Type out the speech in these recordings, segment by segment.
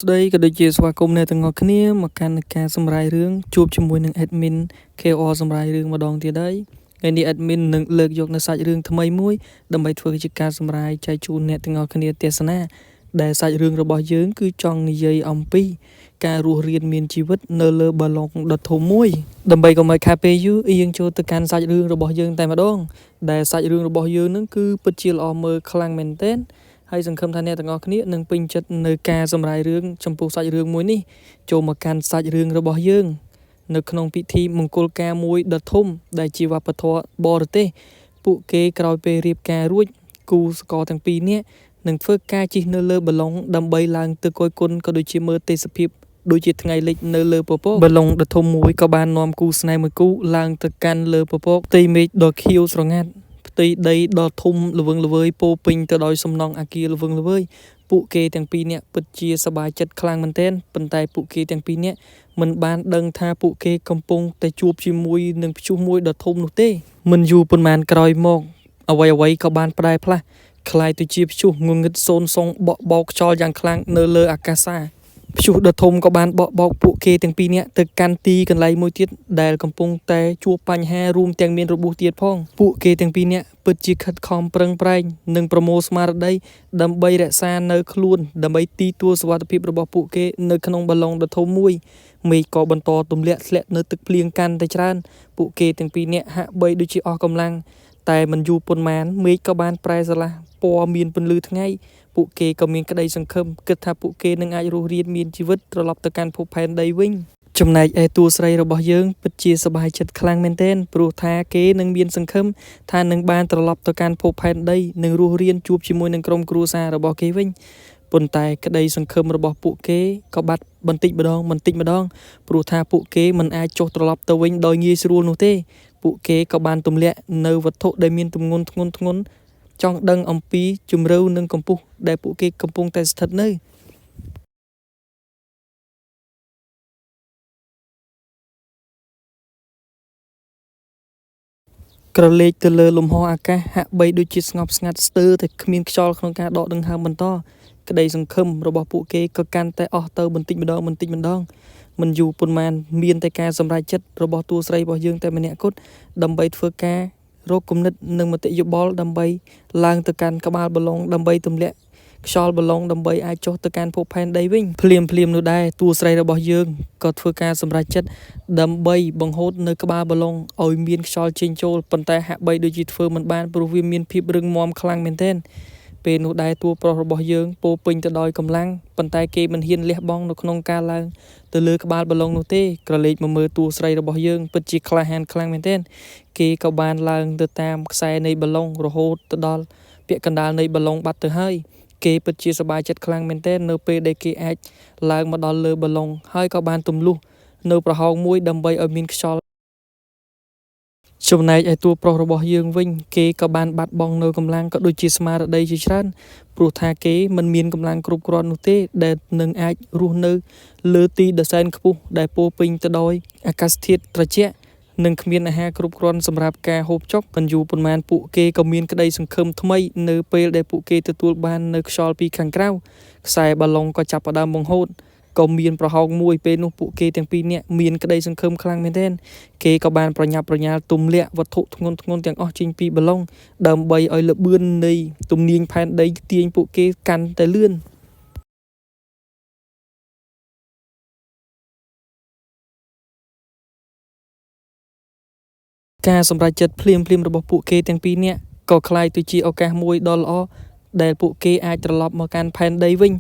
ស្ដីក៏ដូចជាស្វាគមន៍អ្នកទាំងអស់គ្នាមកកាន់ការសម្រាយរឿងជួបជាមួយនឹង admin KOR សម្រាយរឿងម្ដងទៀតហើយថ្ងៃនេះ admin នឹងលើកយកនៅសាច់រឿងថ្មីមួយដើម្បីធ្វើជាការសម្រាយចែកជូនអ្នកទាំងអស់គ្នាទស្សនាដែលសាច់រឿងរបស់យើងគឺចង់និយាយអំពីការរស់រានមានជីវិតនៅលើបាឡុងដ៏ធំមួយដើម្បីកុំឲ្យខាតពេលយូរយើងចូលទៅកាន់សាច់រឿងរបស់យើងតែម្ដងដែលសាច់រឿងរបស់យើងនឹងគឺពិតជាល្អមើលខ្លាំងមែនទែន ហើយសង្ឃឹមថាអ្នកទាំងអស់គ្នានឹងពេញចិត្តនៅការសម្រាយរឿងចំពោះសាច់រឿងមួយនេះចូលមកកាន់សាច់រឿងរបស់យើងនៅក្នុងពិធីមង្គលការមួយដ៏ធំដែលជាវប្បធម៌បរទេសពួកគេក្រោយពេលរៀបការរួចគូស្ករទាំងពីរនាក់នឹងធ្វើការជិះនៅលើបាឡុងដើម្បីឡើងទៅគយគន់ក៏ដូចជាមើលទេសភាពដូចជាថ្ងៃលិចនៅលើពពកបាឡុងដ៏ធំមួយក៏បាននាំគូស្នេហ៍មួយគូឡើងទៅកាន់លើពពកផ្ទៃមេឃដ៏ខៀវស្រងាត់ផ្ទៃដីដ៏ធំល្វឹងល្វើយពោពេញទៅដោយសំណង់អគារល្វឹងល្វើយពួកគេទាំងពីរនាក់ពិតជាសប្បាយចិត្តខ្លាំងមែនទែនប៉ុន្តែពួកគេទាំងពីរនាក់មិនបានដឹងថាពួកគេកំពុងតែជួបជាមួយនឹងព្យុះមួយដ៏ធំនោះទេមិនយូរប៉ុន្មានក្រោយមកអ្វីៗក៏បានប្រែផ្លាស់ក្លាយទៅជាព្យុះងងឹតសូនសុងបក់បោកខ្យល់យ៉ាងខ្លាំងនៅលើអាកាសព្យុះដ៏ធំក៏បានបក់បោកពួកគេទាំងពីរនាក់ទៅកាន់ទីកន្លែងមួយទៀតដែលកំពុងតែជួបបញ្ហារួមទាំងមានរបួសទៀតផងពួកគេទាំងពីរនាក់ពិតជាខិតខំប្រឹងប្រែងនិងប្រមូលស្មារតីដើម្បីរក្សានៅខ្លួនដើម្បីទីទួលសុវត្ថិភាពរបស់ពួកគេនៅក្នុងបាឡុងដ៏ធំមួយមេឃក៏បន្តទម្លាក់ធ្លាក់នៅទឹកភ្លៀងកាន់តែច្រើនពួកគេទាំងពីរនាក់ហាក់បីដូចជាអស់កម្លាំងតែមិនយូរប៉ុន្មានមេឃក៏បានប្រែស្រឡះពណ៌មានពន្លឺថ្ងៃពួកគេក៏មានក្តីសង្ឃឹមគិតថាពួកគេនឹងអាចរស់រានមានជីវិតត្រឡប់ទៅកាន់ភពផែនដីវិញចំណែកឯតួស្រីរបស់យើងពិតជាសប្បាយចិត្តខ្លាំងមែនទែនព្រោះថាគេនឹងមានសង្ឃឹមថានឹងបានត្រឡប់ទៅកាន់ភពផែនដីនិងរស់រានជួបជាមួយនឹងក្រុមគ្រួសាររបស់គេវិញប៉ុន្តែក្តីសង្ឃឹមរបស់ពួកគេក៏បាត់បន្តិចម្ដងបន្តិចម្ដងព្រោះថាពួកគេមិនអាចចុះត្រឡប់ទៅវិញដោយងាយស្រួលនោះទេពួកគេក៏បានទម្លាក់នៅវត្ថុដែលមានទម្ងន់ធ្ងន់ធ្ងរចង់ដឹងអំពីជម្រៅនិងកម្ពស់ដែលពួកគេកំពុងតែស្ថិតនៅក្រឡេកទៅលើលំហអាកាសហាក់បីដូចជាស្ងប់ស្ងាត់ស្ទើរតែគ្មានខ្យល់ក្នុងការដកដង្ហើមបន្តក្តីសង្ឃឹមរបស់ពួកគេក៏កាន់តែអស់ទៅបន្តិចម្ដងបន្តិចម្ដងមិនយូរប៉ុន្មានមានតែការសម្រេចចិត្តរបស់តួស្រីរបស់យើងតែម្នាក់គត់ដើម្បីធ្វើការរកគំនិតនិងមតិយោបល់ដើម្បីឡើងទៅកាន់ក្បាលបាឡុងដើម្បីទម្លាក់ខ្យល់បាឡុងដើម្បីអាចចុះទៅកាន់ភពផែនដីវិញភ្លាមភ្លាមនោះដែរតួស្រីរបស់យើងក៏ធ្វើការសម្រេចចិត្តដើម្បីបង្ហូតនៅក្បាលបាឡុងឲ្យមានខ្យល់ចេញចូលប៉ុន្តែហាក់បីដូចជាធ្វើមិនបានព្រោះវាមានភាពរឹងមាំខ្លាំងមែនទែនពេលនោះដែរតួប្រុសរបស់យើងពោពេញទៅដោយកម្លាំងប៉ុន្តែគេមិនហ៊ានលះបង់នៅក្នុងការឡើងទៅលើក្បាលបាឡុងនោះទេក្រឡេកមកមើលតួស្រីរបស់យើងពិតជាក្លាហានខ្លាំងមែនទែនគេក៏បានឡើងទៅតាមខ្សែនៃបាឡុងរហូតទៅដល់ពាក់កណ្ដាលនៃបាឡុងបាត់ទៅហើយគេពិតជាសប្បាយចិត្តខ្លាំងមែនទែននៅពេលដែលគេអាចឡើងមកដល់លើបាឡុងហើយក៏បានទម្លុះនៅប្រហោងមួយដើម្បីឲ្យមានខ្យល់ចំណែកឯតួប្រុសរបស់យើងវិញគេក៏បានបាត់បង់នៅកម្លាំងក៏ដូចជាស្មារតីជាច្រើនព្រោះថាគេមិនមានកម្លាំងគ្រប់គ្រាន់នោះទេដែលនឹងអាចរស់នៅលើទីដ៏សែនខ្ពស់ដែលពោពេញទៅដោយអាកាសធាតុត្រជាក់និងគ្មានអាហារគ្រប់គ្រាន់សម្រាប់ការហូបចុកមិនយូរប៉ុន្មានពួកគេក៏មានក្តីសង្ឃឹមថ្មីនៅពេលដែលពួកគេទទួលបាននៅខ្យល់ពីខាងក្រៅខ្សែបាឡុងក៏ចាប់ផ្ដើមបង្ហូតក៏មានប្រហោងមួយពេលនោះពួកគេទាំងពីរនាក់មានក្តីសង្ឃឹមខ្លាំងមែនទែនគេក៏បានប្រញាប់ប្រញាល់ទម្លាក់វត្ថុធ្ងន់ធ្ងរទាំងអស់ចេញពីបាឡុងដើម្បីឲ្យល្បឿននៃទំនាញផែនដីទាញពួកគេកាន់តែលឿនការសម្រេចចិត្តភ្លាមៗរបស់ពួកគេទាំងពីរនាក់ក៏ក្លាយទៅជាឱកាសមួយដ៏ល្អដែលពួកគេអាចត្រឡប់មកកាន់ផែនដីវិញ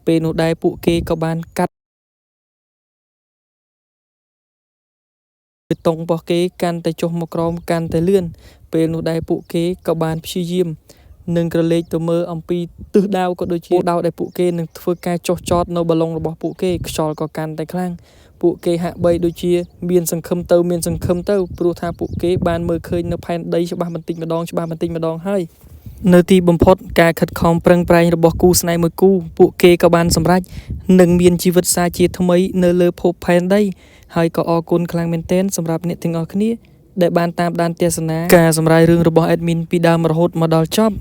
ពេលនោះដែរពួកគេក៏បានកាត់បេតុងរបស់គេកាន់តែចុះមកក្រោមកាន់តែលឿនពេលនោះដែរពួកគេក៏បានព្យាយាមនឹងក្រឡេកទៅមើលអំពីទិសដៅក៏ដូចជាដៅដែលពួកគេនឹងធ្វើការចុះចតនៅបាឡុងរបស់ពួកគេខ្យល់ក៏កាន់តែខ្លាំងពួកគេហាក់បីដូចជាមានសង្ឃឹមទៅមានសង្ឃឹមទៅព្រោះថាពួកគេបានមើលឃើញនៅផែនដីច្បាស់បន្តិចម្ដងច្បាស់បន្តិចម្ដងហើយនៅទីបំផុតការខិតខំប្រឹងប្រែងរបស់គូស្នេហ៍មួយគូពួកគេក៏បានសម្រេចនិងមានជីវិតសាជាថ្មីនៅលើភពផែនដីហើយក៏អរគុណខ្លាំងមែនទែនសម្រាប់អ្នកទាំងអស់គ្នាដែលបានតាមដានទស្សនាការសម្រាយរឿងរបស់ admin ពីដើមរហូតមកដល់ចប់